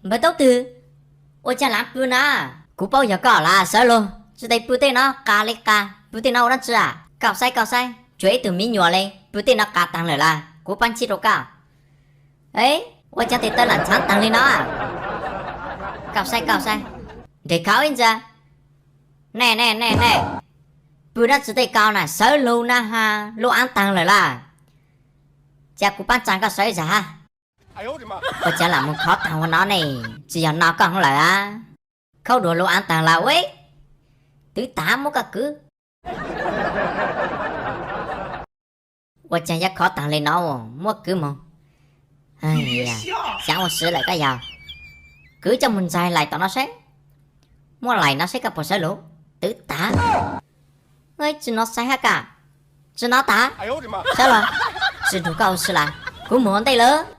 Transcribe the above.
Npawg Taub Twg, ua caag laav pw na? Kuv paub yog koj lawm Sawv Lug. Tsi tas pw tej no qas li qas, pw tej no ua dlaab tsi a? Koj saib koj saib, tsuas ib tug miv nyuam li pw tej no qas taag lawm lawm. Kuv paab ntshib rua koj. Ua caag tes taw lam ntxhaav taag li no? Koj saib koj saib, nreg khau ib ntxa. Nej nej nej nej, pw dlaab tsi tej koj na? Sawv Lug na ha, lub aav taag lawm lawm. Ca kuv paab tsaa koj sawv ib zag hab. Ua caag lam moog khov taag ua no ne? Tsi yog no koj hov lawm a? Khaub dua lub aav taag lawm ua, twv taag muab koj kwv. Ua caag yuav khov taag li no, muab kwv moog. Xyaav ua si lawm koj yawg. Kwv coj moog ntxaig laim tom no seb, muab laim no seb koj puas Sawv Lug. Twv taag. Tsi nov xaiv hab koj, tsi nov taag. Sawv Lug, tsi nrug koj ua si lawm, kuv moog ua ntej lawm.